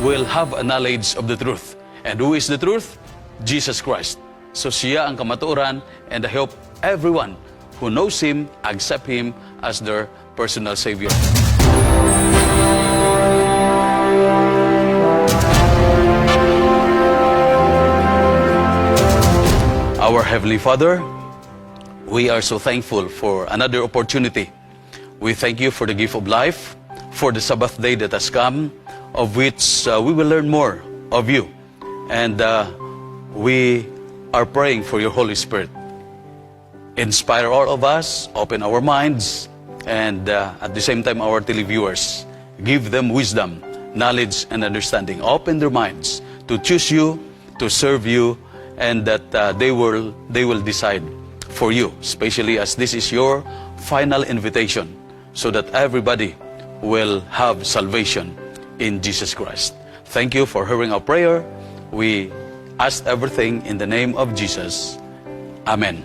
will have a knowledge of the truth. And who is the truth? Jesus Christ. So siya ang kamatuoran, and I hope everyone who knows Him accept Him as their personal Savior. Our Heavenly Father, we are so thankful for another opportunity. We thank you for the gift of life, for the Sabbath day that has come, of which we will learn more of you. And we are praying for your Holy Spirit. Inspire all of us, open our minds, and at the same time our televiewers. Give them wisdom, knowledge, and understanding. Open their minds to choose you, to serve you, and that they will decide for you, especially as this is your final invitation, so that everybody will have salvation in Jesus Christ. Thank you for hearing our prayer. We ask everything in the name of Jesus. Amen.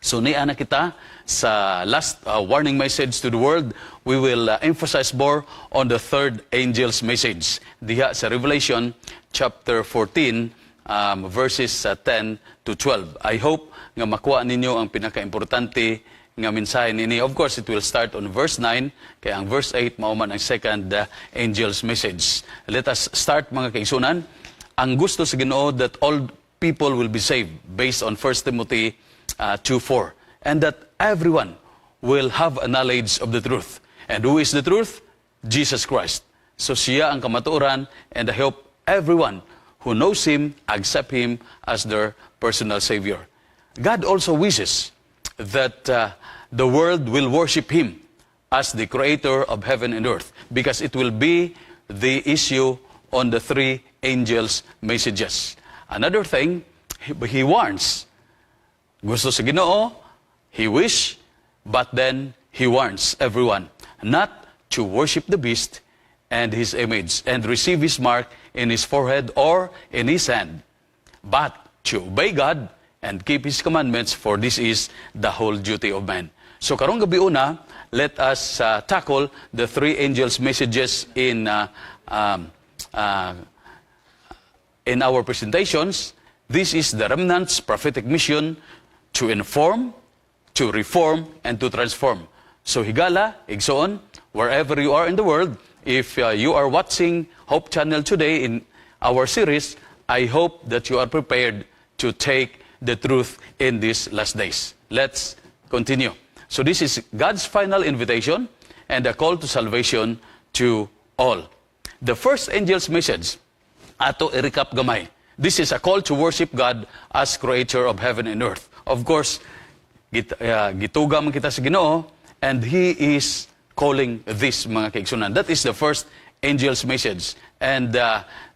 So niya na kita sa last warning message to the world. We will emphasize more on the third angel's message. Diha sa Revelation chapter 14 verses 10 to 12. I hope nga makuha ninyo ang pinaka-importante nga mensahe nini. Of course, it will start on verse 9, kay ang verse 8 mao man ang second angel's message. Let us start, mga kaigsunan. Ang gusto sa Ginoo that all people will be saved based on 1 Timothy 2:4, and that everyone will have a knowledge of the truth. And who is the truth? Jesus Christ. So siya ang kamatuoran, and I hope everyone who knows Him accept Him as their personal Savior. God also wishes that the world will worship Him as the creator of heaven and earth, because it will be the issue on the three angels' messages. Another thing, he warns. Gusto sa Ginoo, He wish, but then He warns everyone not to worship the beast and his image and receive his mark in his forehead or in his hand, but to obey God and keep His commandments, for this is the whole duty of man. So karong gabi una, let us tackle the three angels' messages in our presentations. This is the remnant's prophetic mission to inform, to reform, and to transform. So higala, igsoon, wherever you are in the world, if you are watching Hope Channel today in our series, I hope that you are prepared to take the truth in these last days. Let's continue. So this is God's final invitation and a call to salvation to all. The first angel's message, ato i-recap gamay. This is a call to worship God as creator of heaven and earth. Of course, gituga man kita sa Ginoo, and He is calling this, mga kaigsunan. That is the first angel's message. And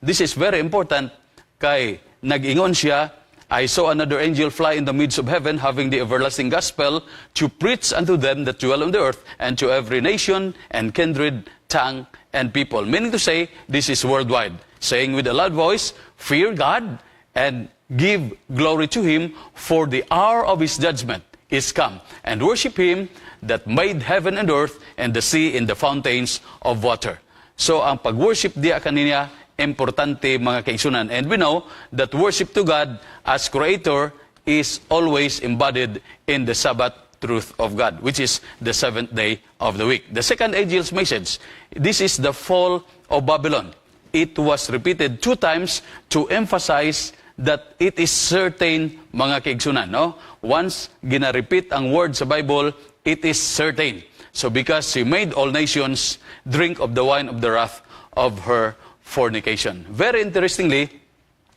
this is very important kay nag-ingon siya, "I saw another angel fly in the midst of heaven, having the everlasting gospel to preach unto them that dwell on the earth, and to every nation and kindred, tongue, and people." Meaning to say, this is worldwide. "Saying with a loud voice, 'Fear God and give glory to Him, for the hour of His judgment is come. And worship Him that made heaven and earth and the sea and the fountains of water.'" So ang pag-worship diya kaniya importante, mga kaigsunan. And we know that worship to God as creator is always embodied in the Sabbath truth of God, which is the seventh day of the week. The second angel's message, this is the fall of Babylon. It was repeated two times to emphasize that it is certain, mga kaigsunan. No? Once gina-repeat ang word sa Bible, it is certain. So because she made all nations drink of the wine of the wrath of her fornication. Very interestingly,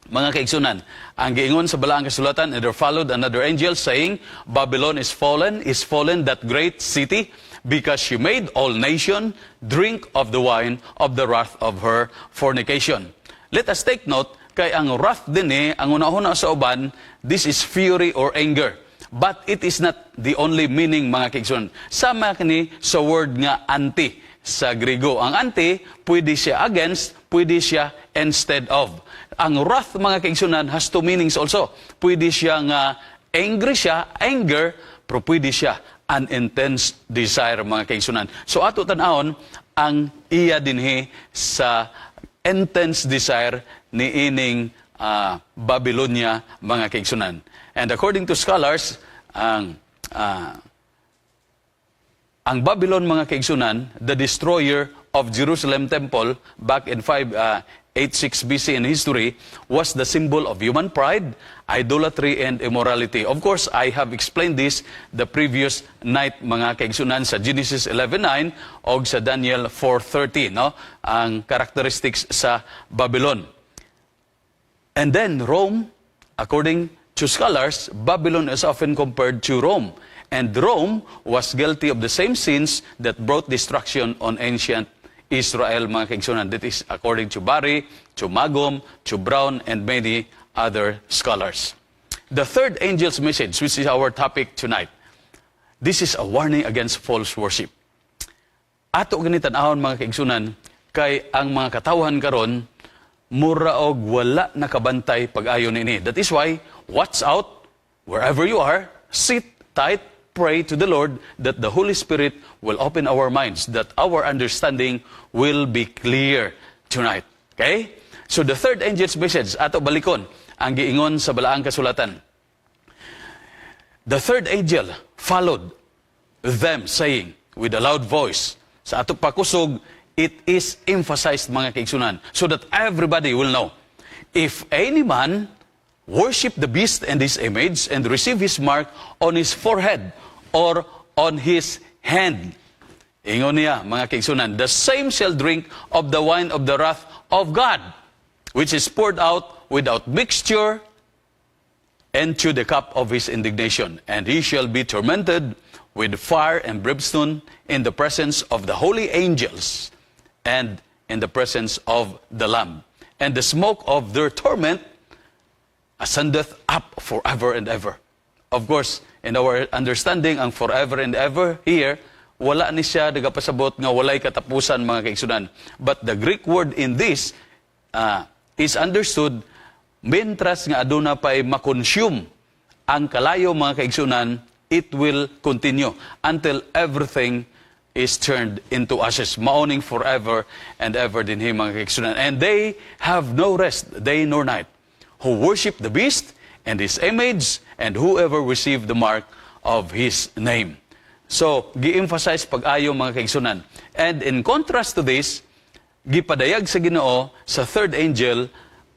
mga kaigsunan, ang giingon sa Balaang Kasulatan, "And there followed another angel saying, 'Babylon is fallen, that great city, because she made all nation drink of the wine of the wrath of her fornication.'" Let us take note, kay ang wrath dinhi, ang una-una sa uban, this is fury or anger. But it is not the only meaning, mga kaigsunan. Sama kini sa word nga anti sa Grigo. Ang anti, pwede siya against, pwede siya instead of. Ang wrath, mga kaigsunan, has two meanings also. Pwede siya nga angry siya, anger, pero pwede siya an intense desire, mga kaigsunan. So ato tan-awon ang iya dinhi sa intense desire ni ining Babylonia, mga kaigsunan. And according to scholars, ang Babylon, mga kaigsunan, the destroyer of Jerusalem Temple back in 586 BC in history, was the symbol of human pride, idolatry, and immorality. Of course, I have explained this the previous night, mga kaigsunan, sa Genesis 11:9 o sa Daniel 4:30, no? Ang characteristics sa Babylon. And then Rome, according to scholars, Babylon is often compared to Rome. And Rome was guilty of the same sins that brought destruction on ancient Israel, mga kaigsunan. That is according to Barry, to Magum, to Brown, and many other scholars. The third angel's message, which is our topic tonight, this is a warning against false worship. Ato gani tan-awon, mga kaigsunan, kay ang mga katawhan karon mura og wala nakabantay pag-ayo niini. That is why watch out wherever you are, sit tight, pray to the Lord that the Holy Spirit will open our minds, that our understanding will be clear tonight. Okay? So the third angel's message, ato balikon ang giingon sa balaang kasulatan. The third angel followed them, saying with a loud voice, sa ato pakusog, it is emphasized, mga kaigsunan, so that everybody will know. "If any man worship the beast and his image and receive his mark on his forehead or on his hand," ingon niya, mga kaigsunan, "the same shall drink of the wine of the wrath of God, which is poured out without mixture into the cup of his indignation. And he shall be tormented with fire and brimstone in the presence of the holy angels and in the presence of the Lamb. And the smoke of their torment ascendeth up forever and ever." Of course, in our understanding, ang "forever and ever" here, wala ni siya nagapasabot nga walay katapusan, mga kaigsunan. But the Greek word in this is understood mentras nga aduna pa'y makonsume ang kalayo, mga kaigsunan, it will continue until everything is turned into ashes. Mao ning "forever and ever" dinhi, mga kaigsunan. "And they have no rest, day nor night, who worship the beast and his image, and whoever received the mark of his name." So, gi-emphasize pag-ayo, mga kaigsunan. And in contrast to this, gipadayag sa Ginoo sa third angel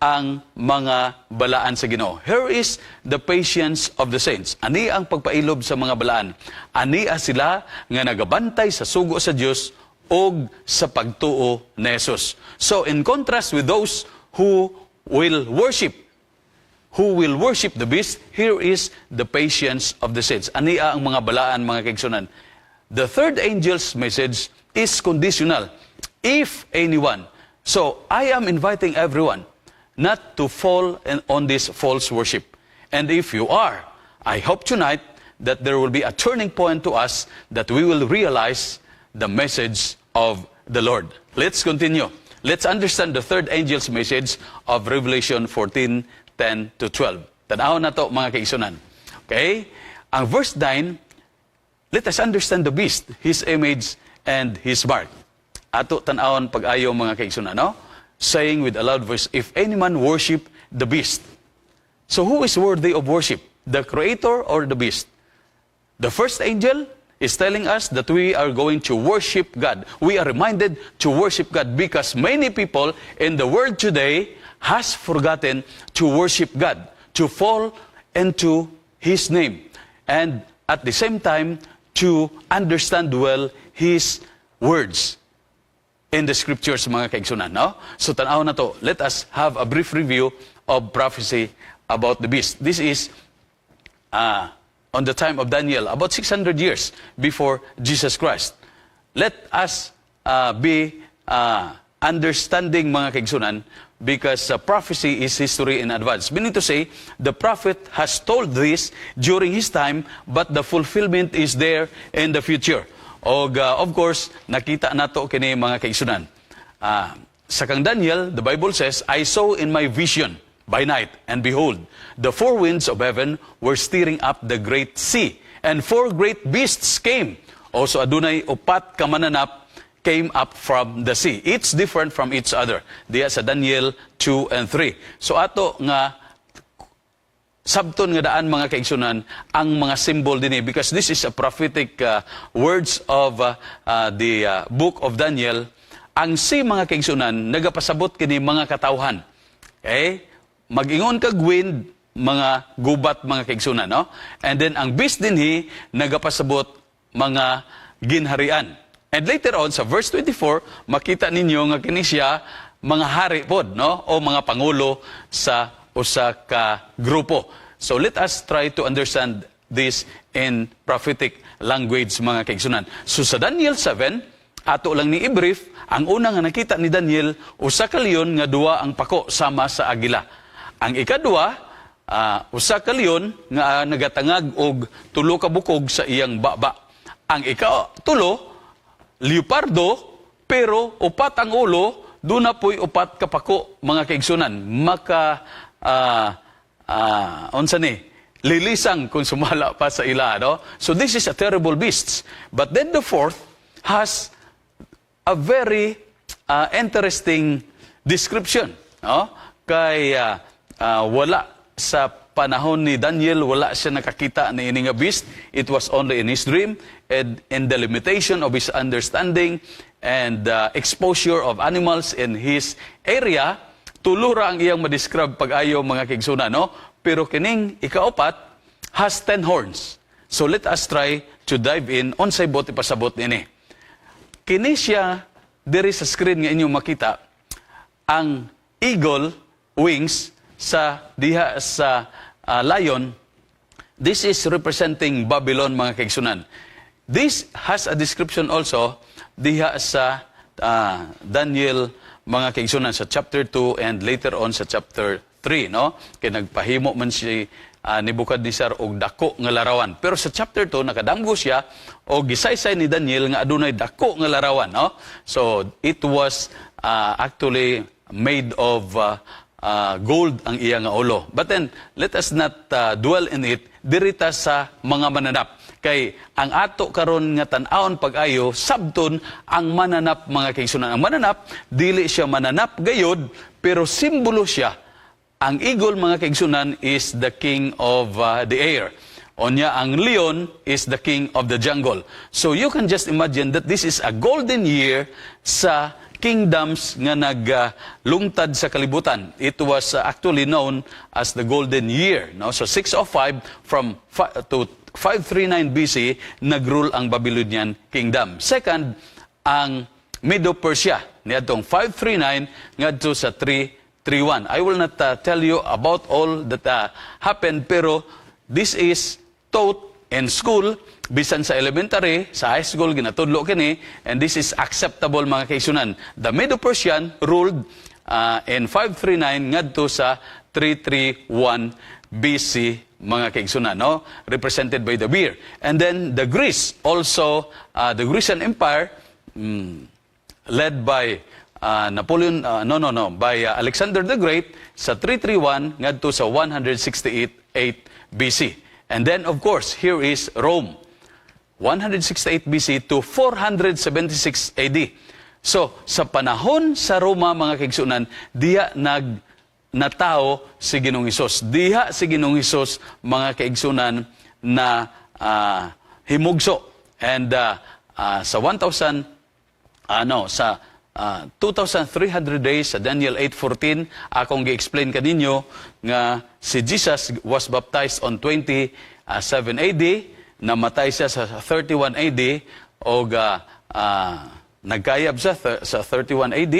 ang mga balaan sa Ginoo. Here is the patience of the saints. Ani ang pagpailob sa mga balaan. Ani sila nga nagabantay sa sugo sa Dios og sa pagtuo ni Jesus. So in contrast with those who will worship the beast, here is the patience of the saints. Ania ang mga balaan, mga kaigsunan. The third angel's message is conditional. If anyone. So, I am inviting everyone not to fall on this false worship. And if you are, I hope tonight that there will be a turning point to us that we will realize the message of the Lord. Let's continue. Let's understand the third angel's message of Revelation 14, 10 to 12. Tan-awon nato, mga kaigsunan. Okay? Ang verse 9, let us understand the beast, his image, and his mark. Ato tan-awon pag-ayo, mga kaigsunan, no? "Saying with a loud voice, 'If any man worship the beast.'" So who is worthy of worship? The creator or the beast? The first angel is telling us that we are going to worship God. We are reminded to worship God because many people in the world today has forgotten to worship God, to fall into His name, and at the same time to understand well His words in the scriptures, mga kaigsunan, no? So tan-aw nato, let us have a brief review of prophecy about the beast. This is on the time of Daniel, about 600 years before Jesus Christ. Let us be understanding, mga kaigsunan, because prophecy is history in advance. Meaning to say, the prophet has told this during his time, but the fulfillment is there in the future. Og of course, nakita nato kini, mga kaigsunan. Sa kang Daniel, the Bible says, "I saw in my vision by night, and behold, the four winds of heaven were stirring up the great sea, and four great beasts came." Also, adunay upat ka mananap came up from the sea. It's different from each other. Diya sa Daniel 2 and 3. So ato nga sabton nga daan, mga kaigsunan, ang mga symbol dinhi because this is a prophetic words of the book of Daniel. Ang sea, mga kaigsunan, nagapasabot kini mga katawhan. Okay? Mag-ingon kag wind, mga gubat, mga kaigsunan, no? And then ang beast dinhi nagapasabot mga ginharian. And later on sa verse 24, makita ninyo nga kini siya mga hari pod, no? O mga pangulo sa usa ka grupo. So let us try to understand this in prophetic language, mga kaigsunan. So sa Daniel 7, ato lang ni i-brief, ang una nga nakita ni Daniel, usa ka leon nga duha ang pako sama sa agila. Ang ikaduha, usa ka leon nga nagatangag og tulo ka bukog sa iyang baba. Ang ikatulo, leopardo, pero upat ang ulo, duna po'y upat ka pako, mga kaigsunan. Maka, unsa ni? Lilisang kung sumala pa sa ila, no? So this is a terrible beast. But then the fourth has a very interesting description, no? Kay wala sa panahon ni Daniel, wala siya nakakita ni ini nga beast. It was only in his dream and in the limitation of his understanding and exposure of animals in his area. Tulo ra ang iyang madescribe pag-ayo, mga kaigsunan, no? Pero kining ikaupat has 10 horns. So let us try to dive in unsay buot ipasabot niini. Kini siya diri sa screen nga inyong makita, ang eagle wings sa diha sa lion. This is representing Babylon, mga kaigsunan. This has a description also diha sa Daniel, mga kaigsunan, sa chapter 2 and later on sa chapter 3, no? Kay nagpahimo man si Nebuchadnezzar og dako nga larawan. Pero sa chapter 2, nakadamgo siya og gisaysay ni Daniel nga adunay dako nga larawan, no? So it was actually made of gold ang iya nga ulo. But then let us not dwell in it. Diri ta sa mga mananap. Kay ang ato karon nga tan-awon pag-ayo, sabton ang mananap, mga kaigsunan. Ang mananap, dili siya mananap gayod, pero simbolo siya. Ang eagle, mga kaigsunan, is the king of the air. Onya ang leon is the king of the jungle. So you can just imagine that this is a golden year sa kingdoms nga naglungtad sa kalibutan. It was actually known as the golden year. No? So 605 from to 539 BC, nagrule ang Babylonian kingdom. Second, ang Medo-Persia niadtong 539 ngadto sa 331. I will not tell you about all that happened, pero this is taught in school, bisan sa elementary, sa high school ginatudlo kini, and this is acceptable, mga kaigsunan. The Medo-Persian ruled in 539 ngadto sa 331 BC, mga kaigsunan, no? Represented by the bear. And then the Greece also, the Grecian Empire, led by Napoleon, no, by Alexander the Great sa 331 ngadto sa 168 8 BC. And then, of course, here is Rome. 168 BC to 476 AD. So, sa panahon sa Roma, mga kaigsunan, diha nag natao si Ginoong Hesus. Diha si Ginoong Hesus, mga kaigsunan, na himugso. And sa 1,000 ano sa 2,300 days sa Daniel 8:14, akong gi-explain kaninyo nga si Jesus was baptized on 27 AD, namatay siya sa 31 AD og nagkayab siya sa 31 AD,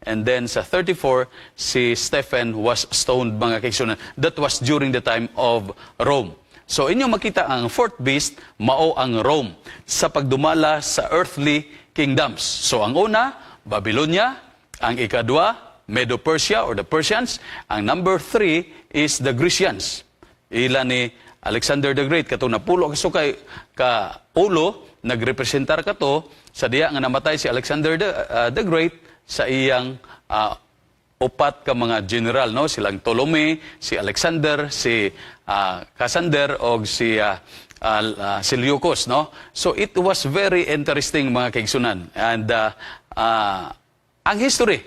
and then sa 34 si Stephen was stoned, mga kaigsunan. That was during the time of Rome. So inyo makita ang fourth beast mao ang Rome sa pagdumala sa earthly kingdoms. So ang una, Babylonia, ang ikadua, Medo-Persia or the Persians, ang number three is the Grecians. Ila ni Alexander the Great, katong napulo ka sukay ka ulo, nagrepresentar kato sa diya nga namatay si Alexander the Great sa iyang upat ka mga general, no? Silang Ptolemy, si Alexander, si Cassander og si Seleucus, no? So it was very interesting, mga kaigsunan. And ang history,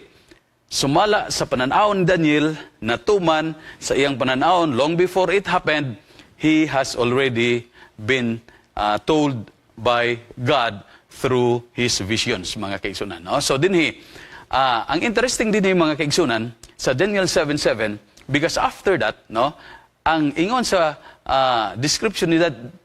sumala sa pananawon ni Daniel, natuman sa iyang pananawon long before it happened, he has already been told by God through his visions, mga kaigsunan. No? So dinhi, ang interesting dinhi, mga kaigsunan, sa Daniel 7:7, because after that, no, ang ingon sa description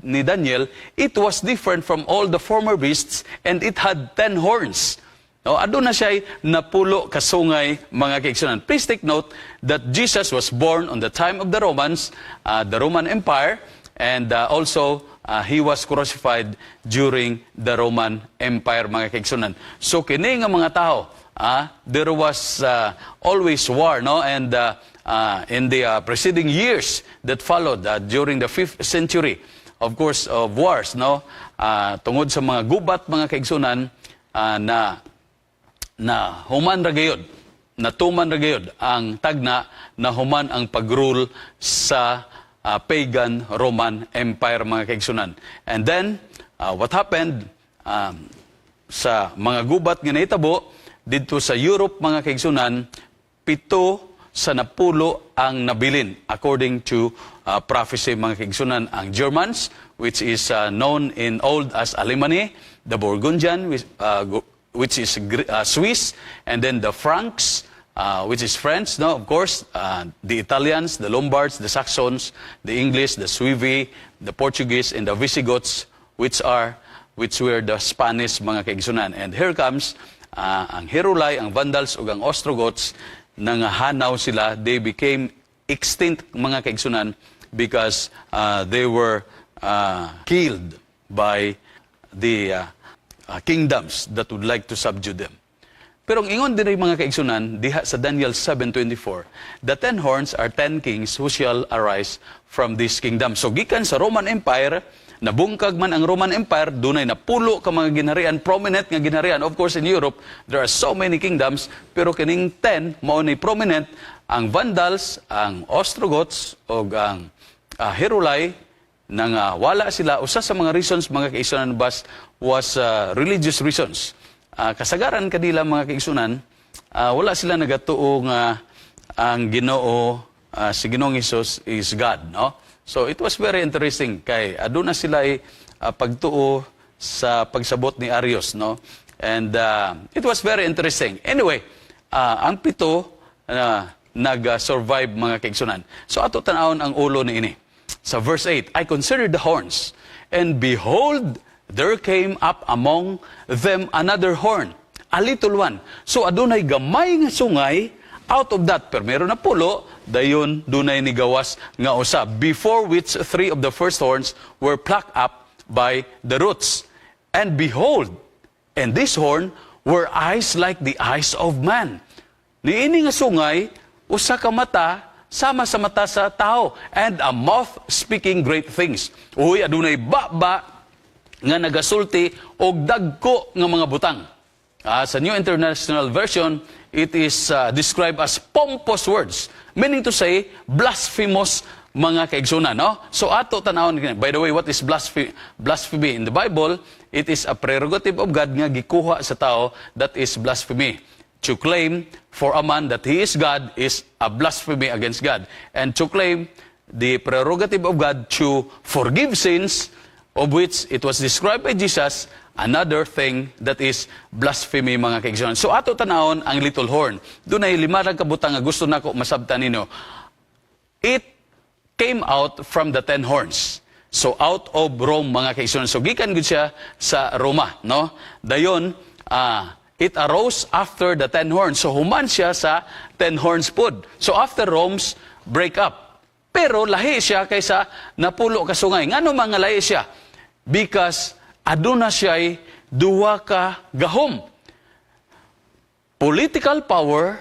ni Daniel, it was different from all the former beasts and it had 10 horns. No, aduna siya napulo kasungay, mga kaigsunan. Please take note that Jesus was born on the time of the Romans, the Roman Empire, and also he was crucified during the Roman Empire, mga kaigsunan. So kini nga mga tao, there was always war, no? And in the preceding years that followed, during the 5th century, of course, of wars, no? Tungod sa mga gubat, mga kaigsunan, na human ra gayod, natuman ra gayod ang tagna na human ang pagrule sa pagan Roman Empire, mga kaigsunan. And then what happened sa mga gubat nga nahitabo didto sa Europe, mga kaigsunan, 7 sa 10 ang nabilin according to prophecy, mga kaigsunan: ang Germans, which is known in old as Alemanni, the Burgundian, which is Swiss, and then the Franks, which is French, no, of course, the Italians, the Lombards, the Saxons, the English, the Suevi, the Portuguese, and the Visigoths, which were the Spanish, mga kaigsunan. And here comes ang Heruli, ang Vandals ug ang Ostrogoths, nangahanaw sila. They became extinct, mga kaigsunan, because they were killed by the kingdoms that would like to subdue them. Pero ang ingon din mga kaigsunan, diha sa Daniel 7:24, the 10 horns are 10 kings who shall arise from this kingdom. So gikan sa Roman Empire, nabungkag man ang Roman Empire, dunay napulo ka mga ginharian, prominent nga ginharian. Of course, in Europe, there are so many kingdoms, pero kining 10 mao ni prominent: ang Vandals, ang Ostrogoths, ug ang Heruli, nang wala sila. Usa sa mga reasons, mga kaigsunan, bas was religious reasons. Kasagaran kanila, mga kaigsunan, wala sila nagatuo nga ang Ginoo, si Ginoong Hesus is God, no? So it was very interesting kay aduna sila ay pagtuo sa pagsabot ni Arius, no? And it was very interesting. Anyway, ang 7 nag-survive, mga kaigsunan. So ato tan-awon ang ulo ni ini. Sa verse 8, "I considered the horns, and behold, there came up among them another horn, a little one." So adunay gamay nga sungay out of that. Pero meron napulo, dayon dunay nigawas nga usa, "before which three of the first horns were plucked up by the roots. And behold, in this horn were eyes like the eyes of man." Niini nga sungay, usa ka mata sama sa mata sa tao, "and a mouth speaking great things." Uy, adunay baba nga nagasulti og dagko nga mga butang. Sa New International Version, it is described as pompous words, meaning to say, blasphemous, mga kaigsunan, no? So ato tanawon. By the way, what is blasphemy? Blasphemy in the Bible, it is a prerogative of God nga gikuha sa tao, that is blasphemy. To claim for a man that he is God is a blasphemy against God. And to claim the prerogative of God to forgive sins, of which it was described by Jesus, another thing that is blasphemy, mga kaigsunan. So ato tanawon ang little horn. Dunay lima ra ka butang nga gusto nako masabtan ninyo. It came out from the 10 horns. So out of Rome, mga kaigsunan. So gikan gud siya sa Roma, no? Dayon, it arose after the 10 horns. So human siya sa 10 horns pud. So after Rome's break up. Pero lahi siya kaysa napulo ka sungay. Ngano mga lahi siya? Because aduna siya'y duwa ka gahom. Political power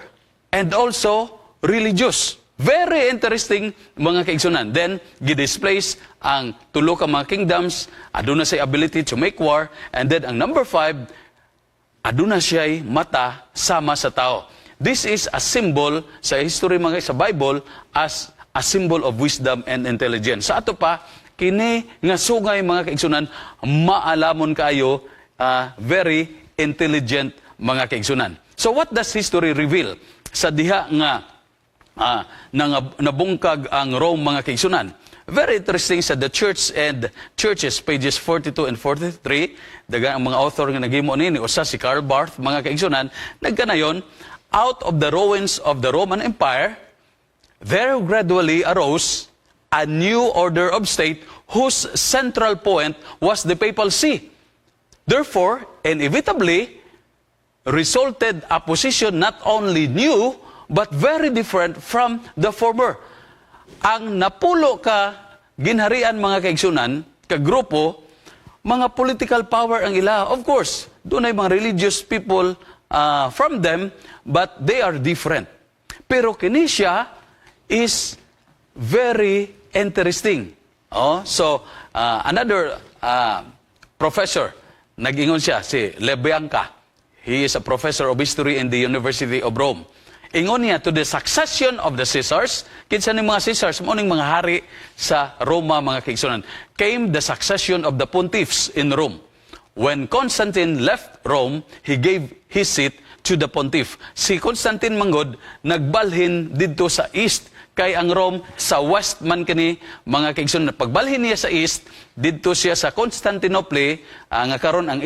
and also religious. Very interesting, mga kaigsunan. Then, gidisplace ang tulo ka mga kingdoms, aduna siya ability to make war, and then ang number 5, aduna siya'y mata sama sa tao. This is a symbol sa history, mga sa Bible, as a symbol of wisdom and intelligence. Sa ato pa, Kini nga sungay, mga kaigsunan, maalamon kaayo, very intelligent, mga kaigsunan. So what does history reveal sa diha nga nabungkag ang Rome, mga kaigsunan? Very interesting sa The Church and Churches, pages 42 and 43, daghang ang mga author nga naghimo nini, usa si Karl Barth, mga kaigsunan. Nagkanayon, out of the ruins of the Roman Empire, there gradually arose a new order of state whose central point was the papal see. Therefore, inevitably, resulted a position not only new, but very different from the former. Ang napulo ka ginharian, mga kaigsunan, ka grupo, mga political power ang ila. Of course, dunay mga religious people from them, but they are different. Pero kini siya is very interesting. Oh, so another professor, nag-ingon siya, si Labianca. He is a professor of history in the University of Rome. Ingon niya, to the succession of the Caesars, kinsa ni mga Caesars, mao ning mga hari sa Roma, mga kaigsunan, came the succession of the pontiffs in Rome. When Constantine left Rome, he gave his seat to the pontiff. Si Constantine manggod nagbalhin didto sa east kay ang Rome sa west man kini, mga kaigsunan. Pagbalhin niya sa east didto siya sa Constantinople, nga karon ang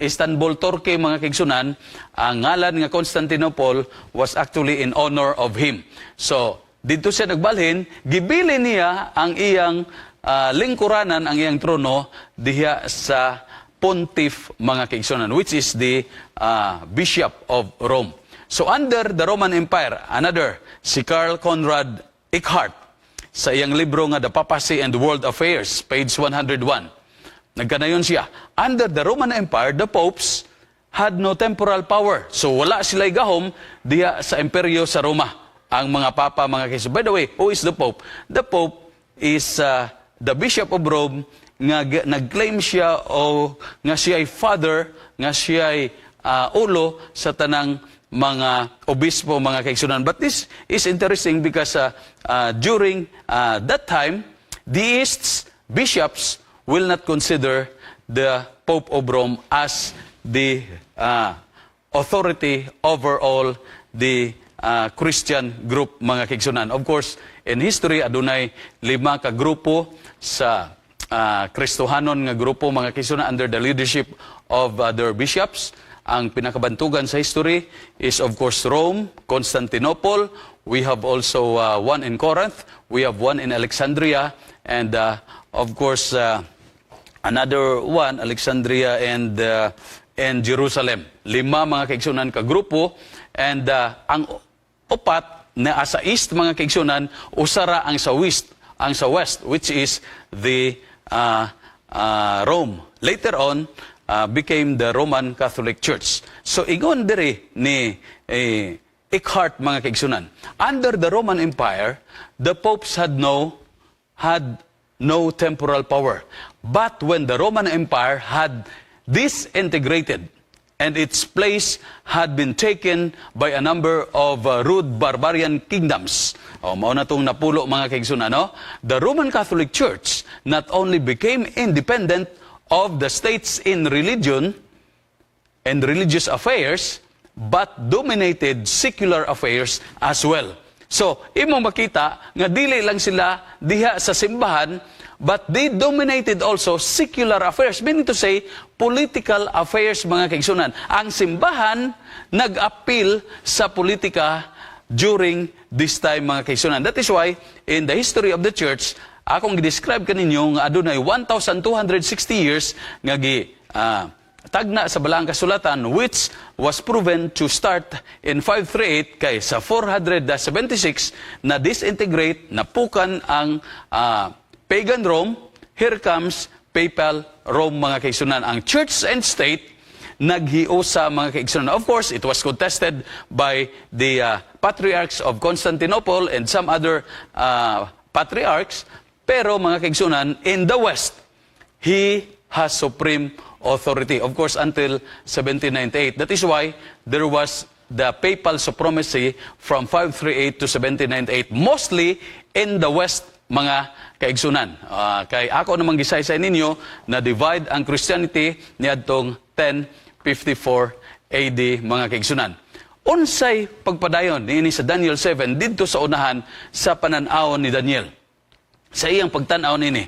Istanbul, Turkey, mga kaigsunan. Ang ngalan nga Constantinople was actually in honor of him. So didto siya nagbalhin, gibilin niya ang iyang lingkuranan, ang iyang trono diha sa pontiff, mga kaigsunan, which is the bishop of Rome. So under the Roman Empire, another, si Karl Konrad Eckhart, sa iyang libro nga The Papacy and World Affairs, page 101. Nagkanayon siya, under the Roman Empire, the popes had no temporal power. So wala sila gahom diha sa imperyo sa Roma, ang mga papa, mga kaigsunan. By the way, who is the pope? The pope is the bishop of Rome nga nag-claim siya o nga siya ay father, nga siya ay ulo sa tanang mga obispo, mga kaigsunan. But this is interesting because during that time, the East's bishops will not consider the Pope of Rome as the authority over all the Christian group, mga kaigsunan. Of course, in history, adunay lima ka grupo sa Kristohanon nga grupo, mga kaigsunan, under the leadership of their bishops. Ang pinakabantugan sa history is, of course, Rome, Constantinople. We have also one in Corinth, we have one in Alexandria, and of course another one, Alexandria and Jerusalem. Lima, mga kaigsunan, ka grupo and ang upat na sa east, mga kaigsunan, usa ra ang sa west, which is the Rome. Later on became the Roman Catholic Church. So ingon diri ni Eckhart, mga kaigsunan, under the Roman Empire, the popes had no temporal power. But when the Roman Empire had disintegrated and its place had been taken by a number of rude barbarian kingdoms, o mao na tong napulo, mga kaigsunan, no? The Roman Catholic Church not only became independent of the states in religion and religious affairs, but dominated secular affairs as well. So, imong makita nga dili lang sila diha sa simbahan, but they dominated also secular affairs. Meaning to say, political affairs, mga kaigsunan. Ang simbahan nag-appeal sa politika during this time, mga kaigsunan. That is why, in the history of the church, akong gi-describe kaninyo nga adunay 1,260 years nga gi tagna sa Balaang Kasulatan, which was proven to start in 538, kay sa 476 na disintegrate, napukan ang pagan Rome. Here comes papal Rome, mga kaigsunan. Ang church and state naghiusa, mga kaigsunan. Of course, it was contested by the patriarchs of Constantinople and some other patriarchs, pero mga kaigsunan, in the West, he has supreme authority. Of course, until 1798. That is why there was the papal supremacy from 538 to 1798, mostly in the West. mga kaigsunan. Kay ako namang gisaysay ninyo na divide ang Christianity niadtong 1054 AD, mga kaigsunan. Unsay pagpadayon niini sa Daniel 7 didto sa unahan sa panan-aw ni Daniel? Sa iyang pagtan-aw nini,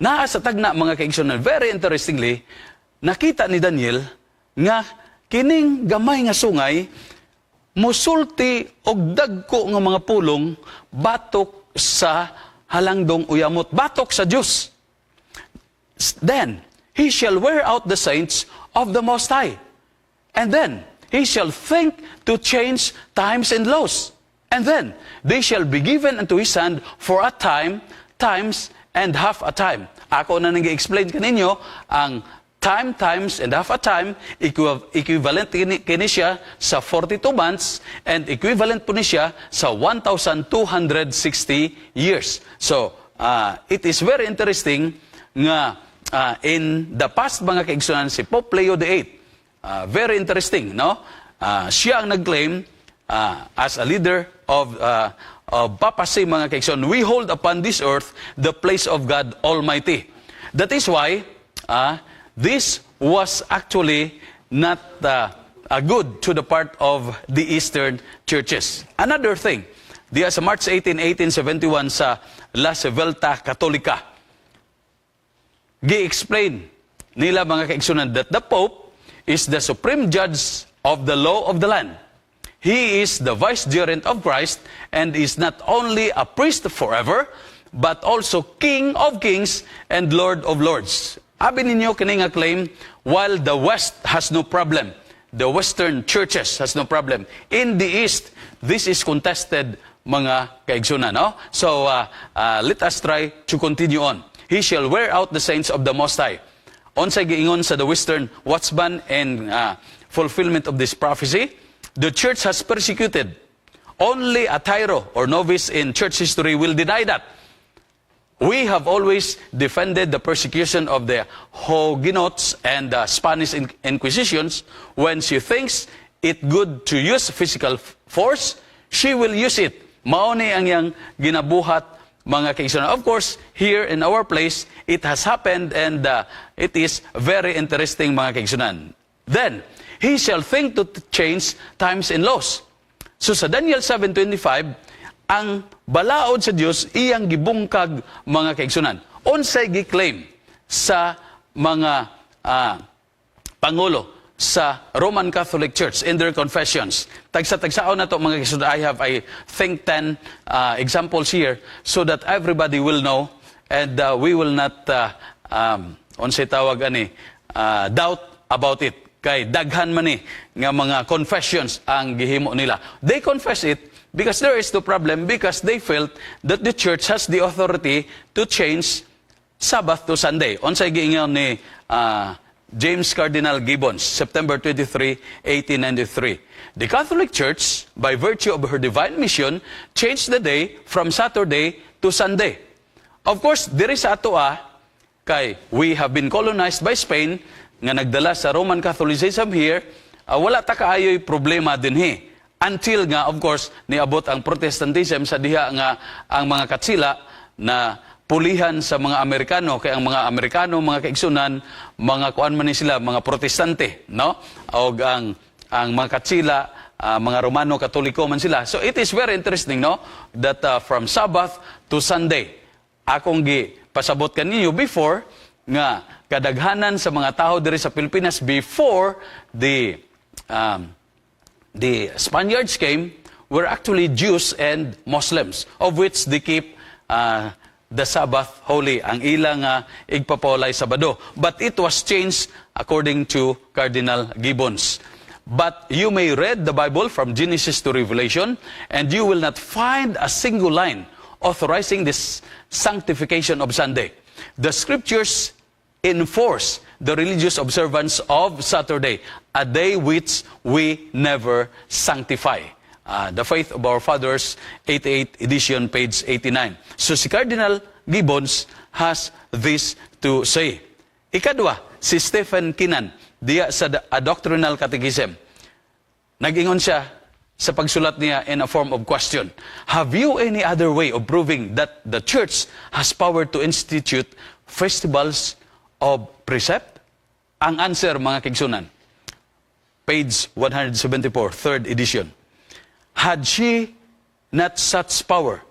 naa sa tagna, mga kaigsunan, very interestingly, nakita ni Daniel nga kining gamay nga sungay musulti og dagko nga mga pulong batok sa halangdong uyamot, batok sa Dios. Then he shall wear out the saints of the Most High. And then he shall think to change times and laws. And then they shall be given unto his hand for a time, times, and half a time. Ako na nang explain kaninyo ang time, times, and half a time, equivalent kini siya sa 42 months and equivalent po ni siya sa 1,260 years. So, it is very interesting nga in the past, mga kaigsunan, si Pope Leo VIII, very interesting, no? Siya ang nag-claim as a leader of papacy, mga kaigsunan, "We hold upon this earth the place of God Almighty." That is why this was actually not good to the part of the Eastern churches. Another thing, diya sa March 18, 1871 sa La Civiltà Cattolica, gi-explain nila, mga kaigsunan, that the Pope is the supreme judge of the law of the land. He is the vicegerent of Christ and is not only a priest forever, but also King of kings and Lord of lords. Abi ninyo kini nga claim, while the West has no problem, the Western churches has no problem. In the East, this is contested, mga kaigsunan, no? So, let us try to continue on. He shall wear out the saints of the Most High. Unsay giingon sa the Western Watchman and fulfillment of this prophecy? The church has persecuted. Only a tyro or novice in church history will deny that. We have always defended the persecution of the Huguenots and the Spanish Inquisitions. When she thinks it good to use physical force, she will use it. Mao ni ang iyang ginabuhat, mga kaigsunan. Of course, here in our place, it has happened and it is very interesting, mga kaigsunan. Then, he shall think to change times and laws. So sa Daniel 7:25, ang balaod sa Dios iyang gibungkag, mga kaigsunan. Unsay gi-claim sa mga pangulo sa Roman Catholic Church in their confessions? Tagsa-tagsaon na to, mga kaigsunan. I have, I think, 10 examples here so that everybody will know and we will not unsay tawag ani, doubt about it, kay daghan man ni nga mga confessions ang gihimo nila. They confess it because there is no problem, because they felt that the church has the authority to change Sabbath to Sunday. Unsay giingon ni James Cardinal Gibbons, September 23, 1893? "The Catholic Church, by virtue of her divine mission, changed the day from Saturday to Sunday." Of course, diri sa atoa, kay we have been colonized by Spain nga nagdala sa Roman Catholicism here, wala ta kaayo'y problema dinhi. Until nga, of course, niabot ang Protestantism sa diha nga ang mga Katsila na pulihan sa mga Amerikano, kay ang mga Amerikano, mga kaigsunan, mga kuan man ni sila, mga Protestante, no? Og ang mga Katsila, mga Romano Katoliko man sila. So it is very interesting, no, that from Sabbath to Sunday. Akong gi pasabot kaninyo before nga kadaghanan sa mga tao diri sa Pilipinas before the Spaniards came were actually Jews and Muslims, of which they keep the Sabbath holy, ang ilang igpapawalay Sabado. But it was changed according to Cardinal Gibbons. "But you may read the Bible from Genesis to Revelation, and you will not find a single line authorizing this sanctification of Sunday. The scriptures enforce the religious observance of Saturday, a day which we never sanctify." The Faith of Our Fathers, 88 edition, page 89. So si Cardinal Gibbons has this to say. Ikadwa, si Stephen Keenan, diya sa A Doctrinal Catechism. Nag-ingon siya Sa pagsulat niya in a form of question, "Have you any other way of proving that the church has power to institute festivals of precept?" Ang answer, mga kaigsuonan, page 174, third edition. "Had she not such power,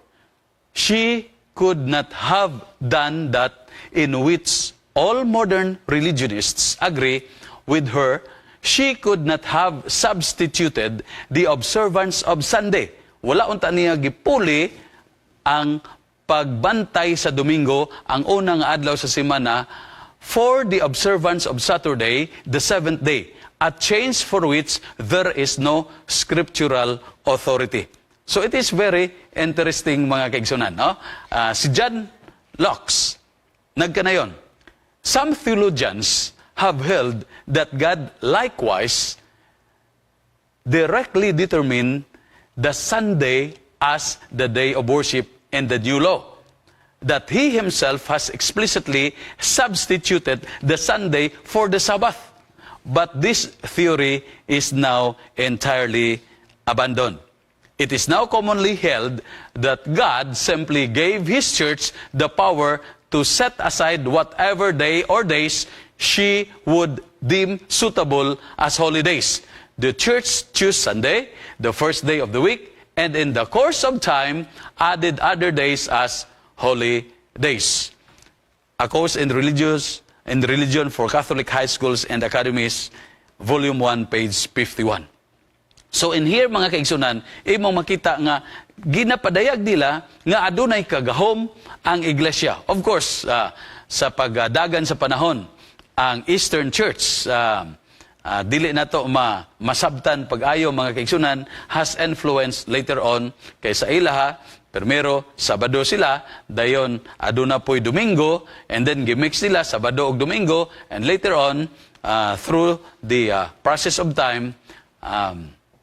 she could not have done that in which all modern religionists agree with her. She could not have substituted the observance of Sunday." Wala unta niya gipuli ang pagbantay sa Domingo, ang unang adlaw sa semana, "for the observance of Saturday, the seventh day, a change for which there is no scriptural authority." So it is very interesting, mga kaigsuonan. No? Si John Locke, nagkanayon, "Some theologians have held that God likewise directly determined the Sunday as the day of worship in the new law, that he himself has explicitly substituted the Sunday for the Sabbath. But this theory is now entirely abandoned. It is now commonly held that God simply gave His church the power to set aside whatever day or days she would deem suitable as holidays. The church chose Sunday, the first day of the week, and in the course of time added other days as holy days." A Course in Religion for Catholic High Schools and Academies, Volume 1, page 51. So in here, mga kaigsuonan, imong makita nga ginapadayag nila nga adunay kagahom ang iglesia. Of course, sa pagdagan sa panahon, ang Eastern Church, dili nato masabtan pag-ayo, mga kaigsuonan, has influence later on kay sa ilaha primero Sabado sila, dayon aduna po'y Domingo, and then gimix nila Sabado ug Domingo, and later on, through the process of time,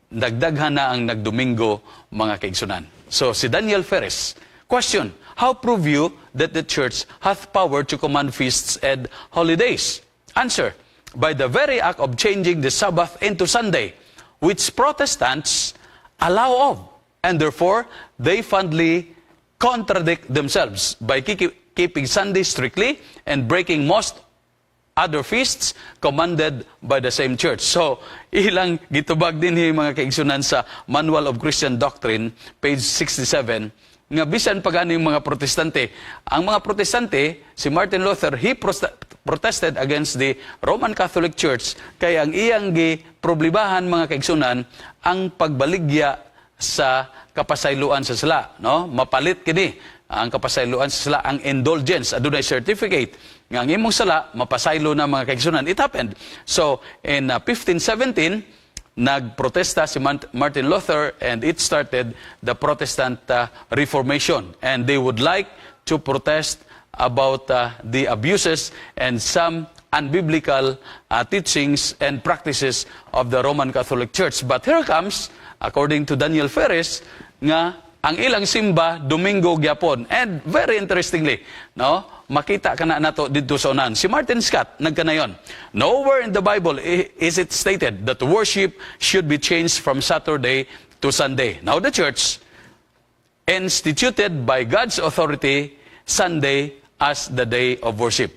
nagdaghan na ang nagdomingo, mga kaigsuonan. So si Daniel Ferris, question, "How prove you that the church hath power to command feasts and holidays?" Answer, "By the very act of changing the Sabbath into Sunday, which Protestants allow of, and therefore they fondly contradict themselves by keeping Sunday strictly and breaking most other feasts commanded by the same church." So, ilang gitubag dinhi, mga kaigsuonan, sa Manual of Christian Doctrine, page 67, nga bisan pa gani mga Protestante, ang mga Protestante, si Martin Luther, he protested against the Roman Catholic Church kay ang iyang gi problemahan, mga kaigsuonan, ang pagbaligya sa kapasayloan sa sala, no? Mapalit kini ang kapasayloan sa sala, ang indulgence, adunay certificate nga ang imong sala mapasaylo na, mga kaigsuonan. It happened. So in 1517 nagprotesta si Martin Luther and it started the Protestant Reformation, and they would like to protest about the abuses and some unbiblical teachings and practices of the Roman Catholic Church. But here comes, according to Daniel Ferris, nga ang ilang simba Domingo gyapon. And very interestingly, no, makita kana nato didto sa unan. Si Martin Scott nagkanayon, "Nowhere in the Bible is it stated that worship should be changed from Saturday to Sunday. Now the church instituted by God's authority Sunday as the day of worship."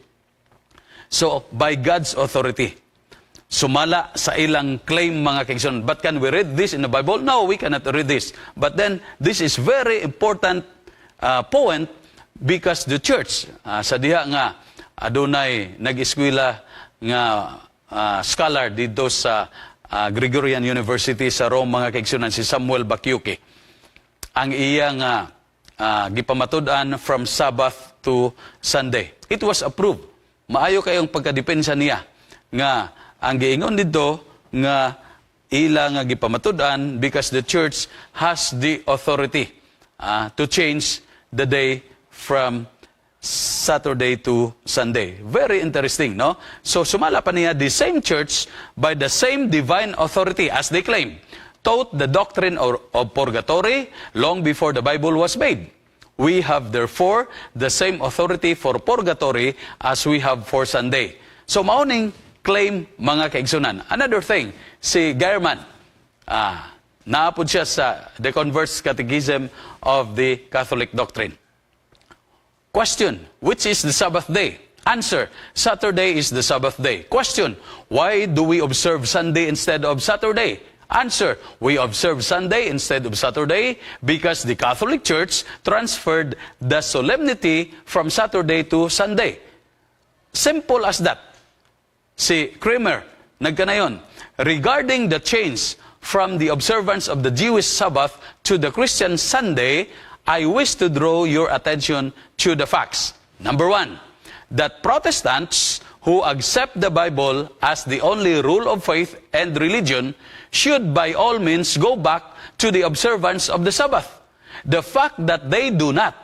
So, by God's authority. Sumala sa ilang claim, mga kaigsoon. But can we read this in the Bible? No, we cannot read this. But then, this is very important point because the church, sa diha nga adunay nag-eskwela nga scholar didto sa Gregorian University sa Rome, mga kaigsuonan, si Samuel Bacchiocchi. Ang iya nga gipamatud-an From Sabbath to Sunday. It was approved. Maayo kayong pagkadepensa niya nga ang giingon didto nga ila nga gipamatud-an because the church has the authority to change the day from Saturday to Sunday. Very interesting, no? So sumala pa niya, the same church by the same divine authority as they claim taught the doctrine of purgatory long before the Bible was made. We have therefore the same authority for purgatory as we have for Sunday. So mao ning claim, mga kaigsuonan. Another thing, si Geiermann, Naa pod siya sa The Converse Catechism of the Catholic Doctrine. Question, which is the Sabbath day? Answer, Saturday is the Sabbath day. Question, why do we observe Sunday instead of Saturday? Answer, we observe Sunday instead of Saturday because the Catholic Church transferred the solemnity from Saturday to Sunday. Simple as that. Si Kramer, nagkanayon, regarding the change from the observance of the Jewish Sabbath to the Christian Sunday, I wish to draw your attention to the facts. Number one, that Protestants who accept the Bible as the only rule of faith and religion should by all means go back to the observance of the Sabbath. The fact that they do not,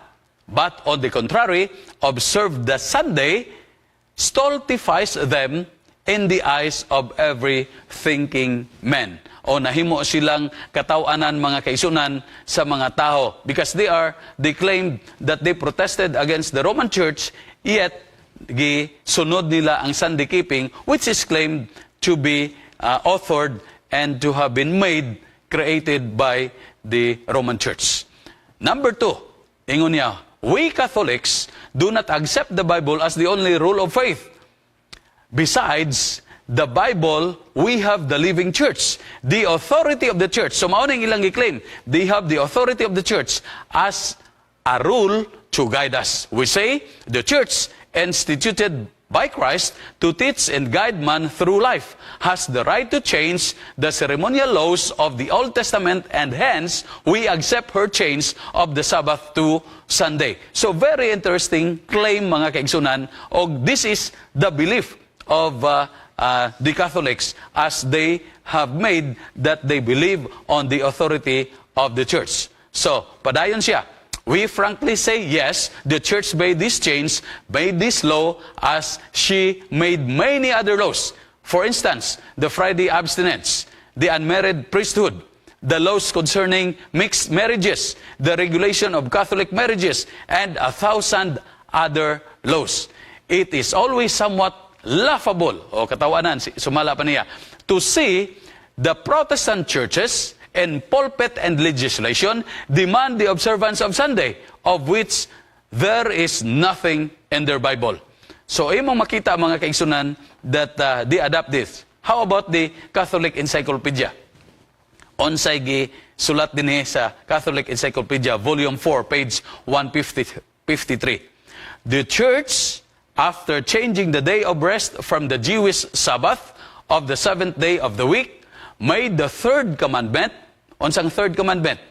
but on the contrary, observe the Sunday, stultifies them in the eyes of every thinking man. O nahimo silang katawanan, mga kaigsuonan, sa mga tao because they claimed that they protested against the Roman Church, yet gisunod nila ang Sunday keeping, which is claimed to be authored and to have been made, created by the Roman Church. Number two, ingon niya, we Catholics do not accept the Bible as the only rule of faith. Besides the Bible, we have the living church, the authority of the church. So mao ning ilang gi-claim, they have the authority of the church as a rule to guide us. We say the church, instituted by Christ to teach and guide man through life, has the right to change the ceremonial laws of the Old Testament, and hence we accept her change of the Sabbath to Sunday. So very interesting claim, mga kaigsuonan, og this is the belief of the Catholics as they have made that they believe on the authority of the church. So, padayon siya. We frankly say yes, the church made this change, made this law as she made many other laws. For instance, the Friday abstinence, the unmarried priesthood, the laws concerning mixed marriages, the regulation of Catholic marriages, and a thousand other laws. It is always somewhat laughable, o katawanan, sumala pa niya, to see the Protestant churches in pulpit and legislation demand the observance of Sunday, of which there is nothing in their Bible. So, imong makita, mga kaigsuonan, that they adopt this. How about the Catholic Encyclopedia? Unsay gi sulat dinhi sa Catholic Encyclopedia, Volume 4, page 153. The Church, after changing the day of rest from the Jewish Sabbath of the seventh day of the week, made the third commandment. Unsang third commandment?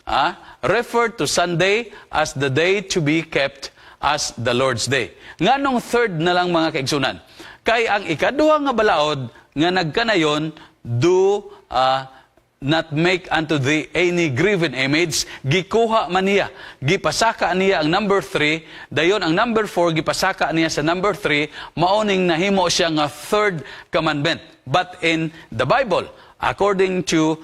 Ah, refer to Sunday as the day to be kept as the Lord's Day. Nganong third na lang, mga kaigsuonan? Kay ang ikaduha nga balaod nga nagkanayon, "Do not make unto thee any graven image," gikuha man niya. Gipasaka niya ang number 3, dayon ang number 4 gipasaka niya sa number 3, mao ning nahimo siya nga third commandment. But in the Bible, according to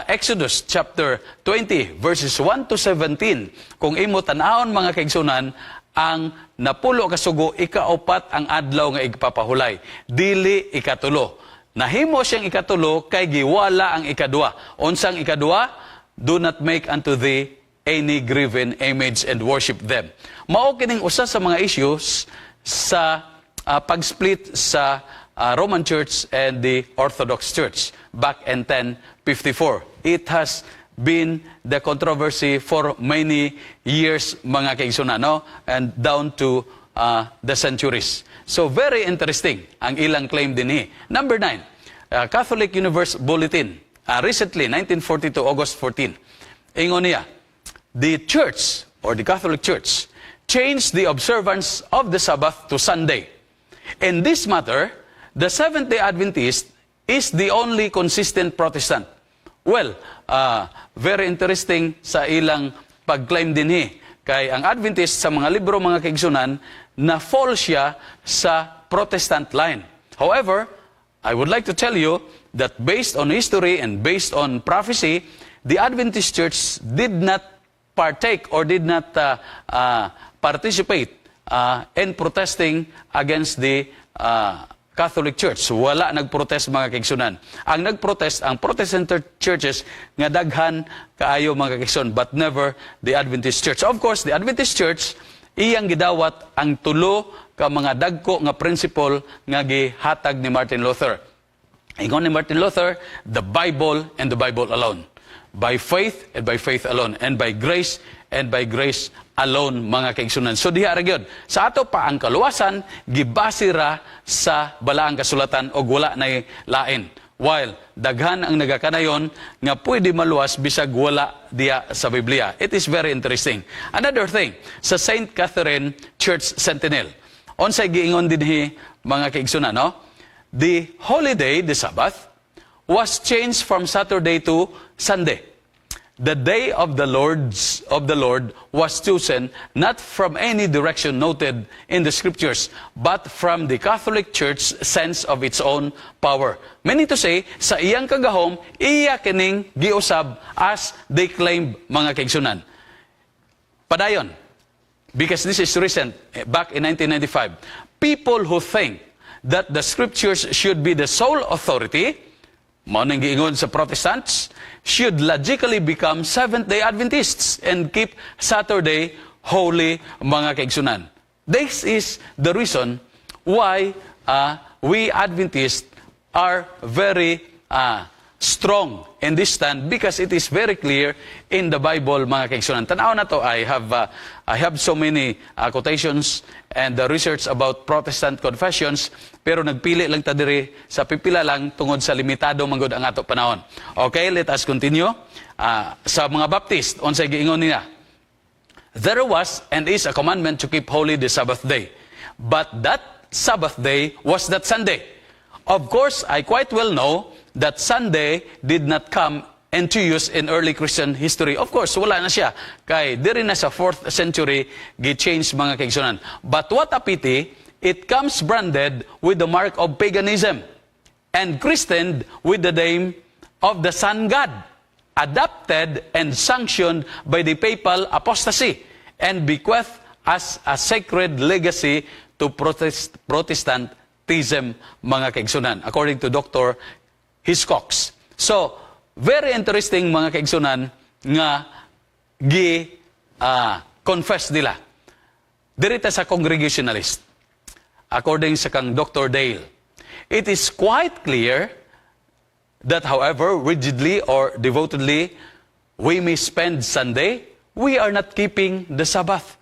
Exodus chapter 20 verses 1 to 17, kung imo tan-awon, mga kaigsuonan, ang napulo ka sugo, ikaupat ang adlaw nga igpapahulay, dili ikatulo. Nahimo siyang ikatulo kay giwala ang ikadua. Unsang ikadua? "Do not make unto thee any graven image and worship them." Mao kining usa sa mga issues sa pag-split sa Roman Church and the Orthodox Church back in 1054. It has been the controversy for many years, mga kaigsuonan, no? And down to the centuries. So very interesting ang ilang claim dinhi. Number 9, Catholic Universe Bulletin, recently, 1942, August 14. Ingon niya, the Church, or the Catholic Church, changed the observance of the Sabbath to Sunday. In this matter, the Seventh-day Adventist is the only consistent Protestant. Well, very interesting sa ilang pag-claim dinhi. Kay ang Adventist sa mga libro, mga kaigsuonan, na fall siya sa Protestant line. However, I would like to tell you that based on history and based on prophecy, the Adventist Church did not partake or did not participate in protesting against the Catholic Church. Wala nagprotest, mga kaigsunan. Ang nagprotest ang Protestant churches nga daghan kaayo, mga kaigsunan, but never the Adventist Church. Of course, the Adventist Church, iyang gidawat ang tulo ka mga dagko nga principle nga gihatag ni Martin Luther. Ingon ni Martin Luther, the Bible and the Bible alone. By faith and by faith alone. And by grace and by grace alone, mga kaigsunan. So diha ra gyud. Sa ato pa, ang kaluwasan gibase ra sa Balaang Kasulatan og wala nay lain. While daghan ang nagakanayon nga pwede maluwas bisag wala diya sa Biblia. It is very interesting. Another thing, sa St. Catherine Church Sentinel. Unsay giingon dinhi, mga kaigsunan, no? The holiday, the Sabbath, was changed from Saturday to Sunday. The day of the Lord was chosen not from any direction noted in the scriptures, but from the Catholic Church sense of its own power. Meaning to say, sa iyang kagahom, iya kining giusab as they claim, mga kaigsunan. Padayon, because this is recent, back in 1995, people who think that the scriptures should be the sole authority, mao nang giingon sa Protestants, should logically become Seventh-day Adventists and keep Saturday holy, mga kaigsunan. This is the reason why we Adventists are very strong in this stand, because it is very clear in the Bible, mga kaigsunan. Tanaw na to, I have so many quotations and the research about Protestant confessions, pero nagpili lang ta diri sa pipila lang tungod sa limitado manggod ang ato panahon. Okay, let us continue. Sa mga Baptist, unsay giingon nila? There was and is a commandment to keep holy the Sabbath day. But that Sabbath day was that Sunday. Of course, I quite well know that Sunday did not come into use in early Christian history. Of course, wala na siya. Kay diri na sa 4th century, gi-change, mga kaigsunan. But what a pity, it comes branded with the mark of paganism and christened with the name of the sun god, adopted and sanctioned by the papal apostasy, and bequeathed as a sacred legacy to Protestantism, mga kaigsunan, according to Dr. Hiscox. So, very interesting, mga kaigsunan, nga gi confess nila. Diri ta sa Congregationalist. According sa kang Dr. Dale, it is quite clear that however rigidly or devotedly we may spend Sunday, we are not keeping the Sabbath.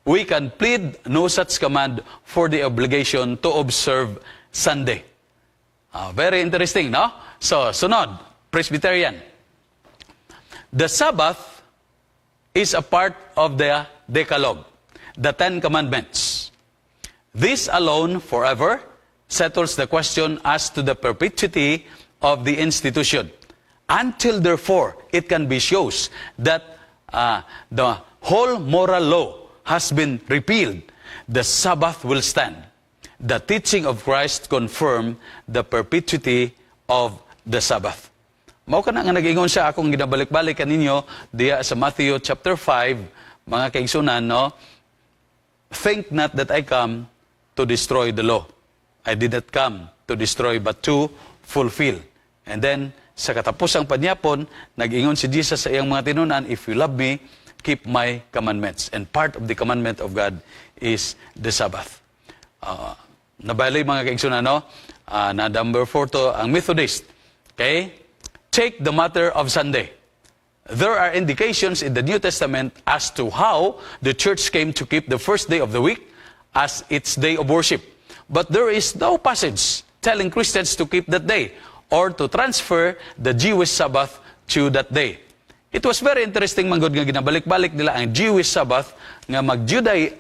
We can plead no such command for the obligation to observe Sunday. Ah, very interesting, no? So, sunod, Presbyterian. The Sabbath is a part of the Decalogue, the Ten Commandments. This alone forever settles the question as to the perpetuity of the institution. Until therefore it can be shows that the whole moral law has been repealed, the Sabbath will stand. The teaching of Christ confirm the perpetuity of the Sabbath. Mao kana nga nag-ingon siya, akong ginabalik-balik kaninyo diya sa Matthew chapter 5, mga kaigsunan, no? "Think not that I come to destroy the law. I did not come to destroy but to fulfill." And then, sa katapusang panyapon, nag-ingon si Jesus sa iyang mga tinunan, "If you love me, keep my commandments." And part of the commandment of God is the Sabbath. Nabali, mga kaigsunan, no? Na number 4 to, ang Methodist. Okay? Take the matter of Sunday. There are indications in the New Testament as to how the church came to keep the first day of the week as its day of worship. But there is no passage telling Christians to keep that day or to transfer the Jewish Sabbath to that day. It was very interesting manggod nga ginabalik-balik nila ang Jewish Sabbath nga mag-Juday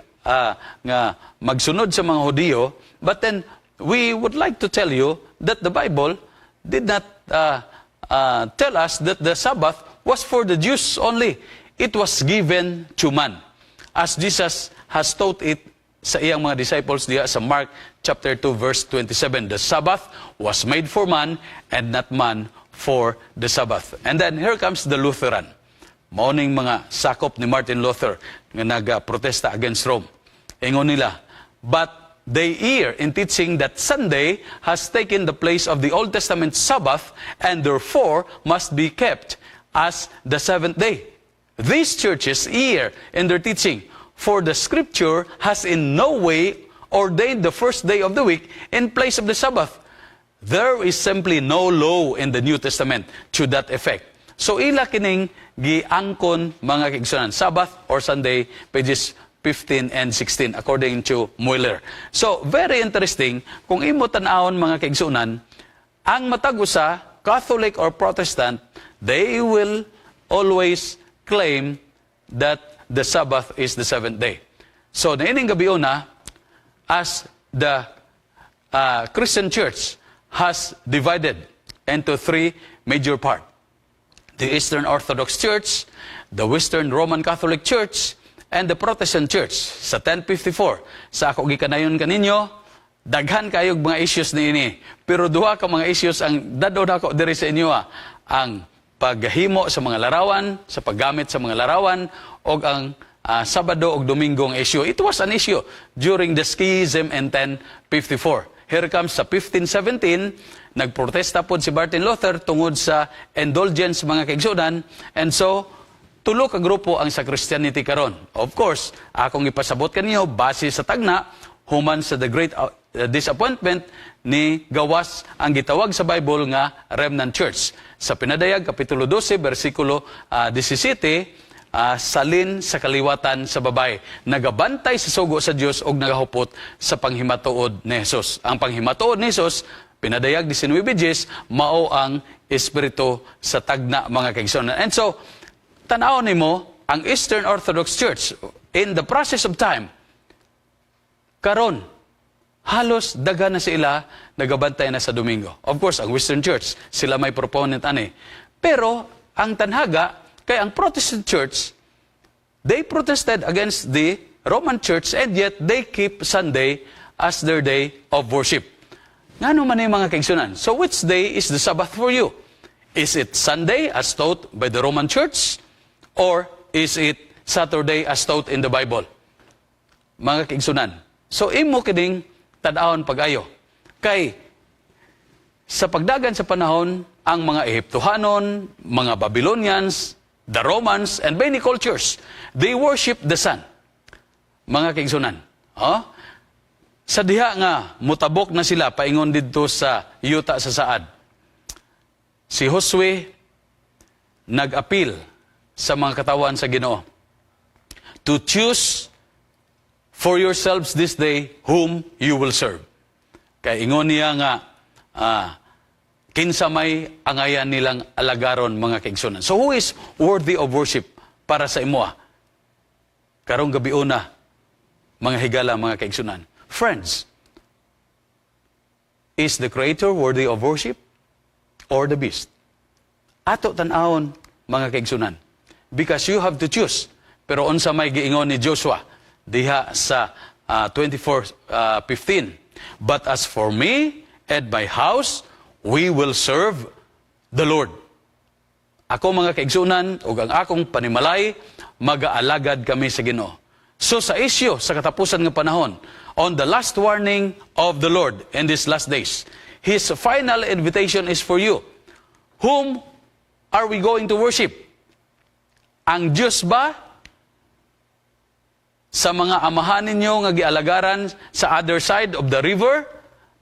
nga magsunod sa mga Hudiyo, but then we would like to tell you that the Bible did not tell us that the Sabbath was for the Jews only. It was given to man, as Jesus has taught it sa iyang mga disciples diya sa Mark chapter 2 verse 27. The Sabbath was made for man and not man for the Sabbath. And then here comes the Lutheran. Mao ning mga sakop ni Martin Luther nga nag-protesta against Rome. Ingon nila, but They err in teaching that Sunday has taken the place of the Old Testament Sabbath and therefore must be kept as the seventh day. These churches err in their teaching, for the Scripture has in no way ordained the first day of the week in place of the Sabbath. There is simply no law in the New Testament to that effect. So ila kining giangkon, mga kaigsunan, Sabbath or Sunday, pages 15 and 16, according to Mueller. So very interesting kung imo tan-awon, mga kaigsunan, ang matag usa, Catholic or Protestant, they will always claim that the Sabbath is the seventh day. So niining gabiuna, as the Christian Church has divided into three major parts: the Eastern Orthodox Church, the Western Roman Catholic Church, and the Protestant Church. Sa 1054, sa ako gikanayon kaninyo, daghan kayog mga issues niini. Pero duha ka mga issues ang dad-on nako diri sa inyo ah. Ang paghimo sa mga larawan, sa paggamit sa mga larawan, og ang Sabado og Domingo ang issue. It was an issue during the schism in 1054. Here comes sa 1517, nagprotesta pod si Martin Luther tungod sa indulgence, mga kaigsunan, and so tulo ka grupo ang sa Christianity karon. Of course, akong ipasabot kaninyo base sa tagna, human sa the Great Disappointment ni gawas ang gitawag sa Bible nga Remnant Church. Sa Pinadayag kapitulo 12 bersikulo 17, salin sa kaliwatan sa babae. Nagabantay sa sugo sa Dios og nagahupot sa panghimatuod ni Jesus. Ang panghimatuod ni Jesus, Pinadayag 19:10, mao ang espiritu sa tagna, mga kaigsuonan. And so, tan-aw nimo ang Eastern Orthodox Church in the process of time, karon halos daghan na sila nagabantay na sa Domingo. Of course, ang Western Church, sila may proponent ani. Pero ang tanhaga kay ang Protestant Church, they protested against the Roman Church and yet they keep Sunday as their day of worship. Ngano man yung mga kaigsunan? So which day is the Sabbath for you? Is it Sunday as taught by the Roman Church? Or is it Saturday as taught in the Bible? Mga kaigsunan. So imo kining tan-awon pag-ayo. Kay sa pagdagan sa panahon, ang mga Ehiptohanon, mga Babylonians, the Romans, and many cultures, they worship the sun. Mga kaigsunan. Oh? Sa diha nga mutabok na sila paingon didto sa yuta sa saad, si Josue nag-apil sa mga katawan sa Ginoo to choose for yourselves this day whom you will serve. Kay ingon niya nga kinsa may angayan nilang alagaron, mga kaigsunan. So who is worthy of worship para sa imoha? Karong gabiuna, mga higala, mga kaigsunan. Friends, is the Creator worthy of worship or the beast? Ato tan-awon, mga kaigsunan. Because you have to choose. Pero unsa may giingon ni Joshua diha sa 24:15? "But as for me and my house, we will serve the Lord." Ako, mga kaigsunan, ug ang akong panimalay, magaalagad kami sa Ginoo. So sa isyu sa katapusan nga panahon, on the last warning of the Lord in these last days, His final invitation is for you. Whom are we going to worship? Ang Diyos ba sa mga amahan ninyo nga gialagaran sa other side of the river?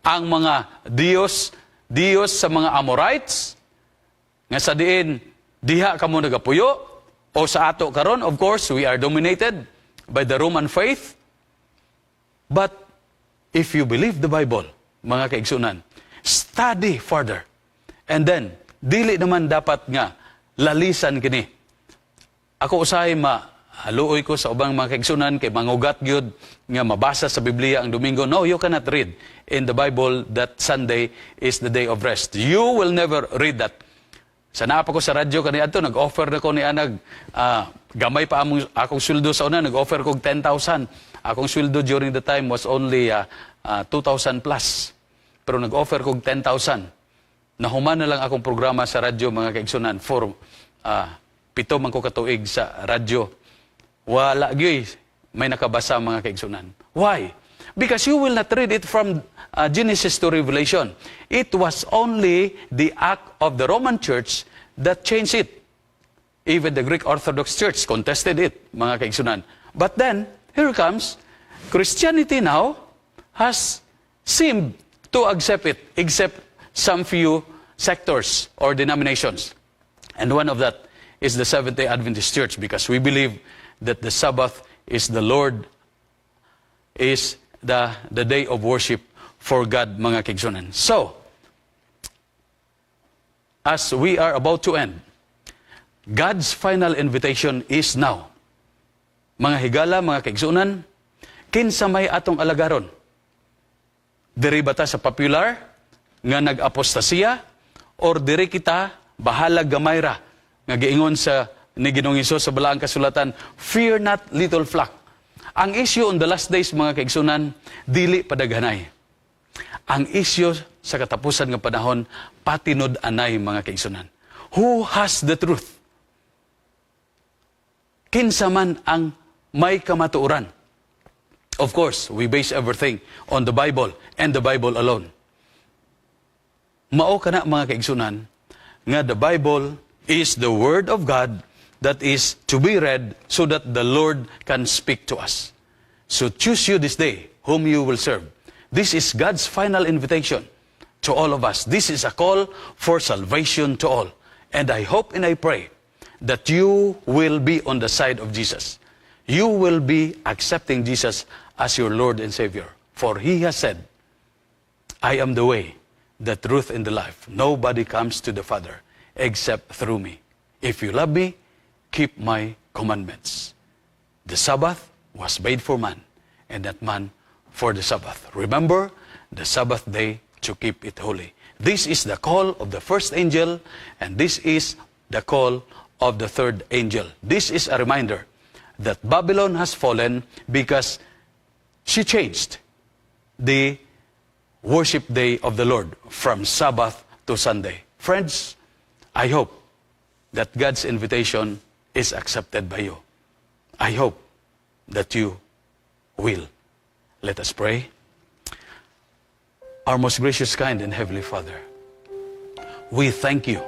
Ang mga Diyos, Diyos sa mga Amorites? Nga sa diin, diha kamo nagapuyo? O sa ato karon, of course, we are dominated by the Roman faith. But if you believe the Bible, mga kaigsunan, study further. And then, dili naman dapat nga lalisan kini. Ako usahay ma haluoy ko sa ubang mga kaigsunan kay mangugat gyud nga mabasa sa Biblia ang Domingo. No, you cannot read in the Bible that Sunday is the day of rest. You will never read that. Sa naa pa ko sa radyo kani adto, nag-offer na ko ni anag gamay pa among akong sweldo sa una, nag-offer kog 10,000. Akong sweldo during the time was only 2,000 plus. Pero nag-offer kog 10,000. Nahuman na lang akong programa sa radyo, mga kaigsunan, for 7 man ko katuig sa radyo. Wala gyud may nakabasa, mga kaigsunan. Why? Because you will not read it from Genesis to Revelation. It was only the act of the Roman Church that changed it. Even the Greek Orthodox Church contested it, mga kaigsunan. But then, here comes, Christianity now has seemed to accept it, except some few sectors or denominations. And one of that is the Seventh-day Adventist Church, because we believe that the Sabbath is the Lord, is the day of worship for God, mga kaigsunan. So, as we are about to end, God's final invitation is now. Mga higala, mga kaigsunan, kinsa may atong alagaron? Diri ba ta sa popular nga nag-apostasiya or diri kita bahalag gamay ra nga giingon sa ni Ginoong Hesus sa Balaang Kasulatan, "Fear not, little flock"? Ang issue on the last days, mga kaigsunan, dili padaghanay. Ang issue sa katapusan nga panahon, patinud-anay, mga kaigsunan. Who has the truth? Kinsa man ang may kamatuoran? Of course, we base everything on the Bible and the Bible alone. Mao kana, mga kaigsunan, nga the Bible is the Word of God that is to be read so that the Lord can speak to us. So choose you this day whom you will serve. This is God's final invitation to all of us. This is a call for salvation to all. And I hope and I pray that you will be on the side of Jesus. You will be accepting Jesus as your Lord and Savior. For He has said, "I am the way, the truth, and the life. Nobody comes to the Father except through me. If you love me, keep my commandments." The Sabbath was made for man, and not man for the Sabbath. Remember the Sabbath day to keep it holy. This is the call of the first angel, and this is the call of the third angel. This is a reminder that Babylon has fallen because she changed the worship day of the Lord from Sabbath to Sunday. Friends, I hope that God's invitation is accepted by you. I hope that you will. Let us pray. Our most gracious, kind, and heavenly Father, we thank you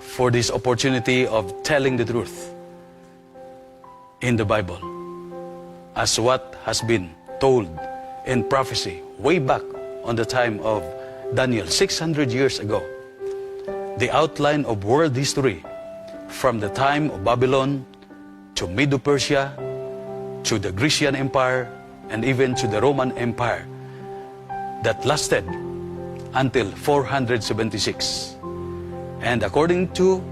for this opportunity of telling the truth in the Bible as what has been told in prophecy way back on the time of Daniel 600 years ago. The outline of world history from the time of Babylon to Medo-Persia to the Grecian Empire and even to the Roman Empire that lasted until 476. And according to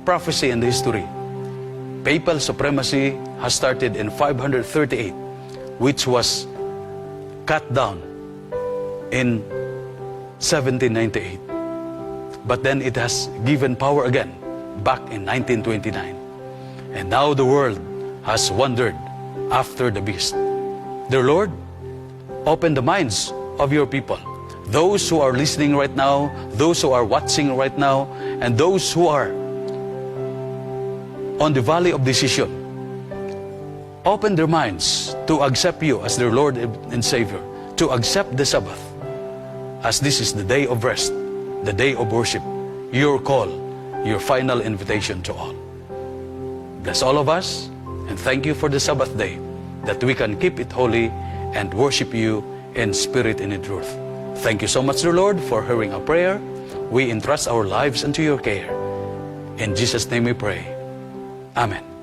prophecy and history, papal supremacy has started in 538, which was cut down in 1798. But then it has given power again back in 1929. And now the world has wandered after the beast. Dear Lord, open the minds of your people. Those who are listening right now, those who are watching right now, and those who are on the valley of decision, open their minds to accept you as their Lord and Savior, to accept the Sabbath as this is the day of rest, the day of worship, your call, your final invitation to all. Bless all of us, and thank you for the Sabbath day, that we can keep it holy and worship you in spirit and in truth. Thank you so much, dear Lord, for hearing our prayer. We entrust our lives unto your care. In Jesus' name we pray. Amen.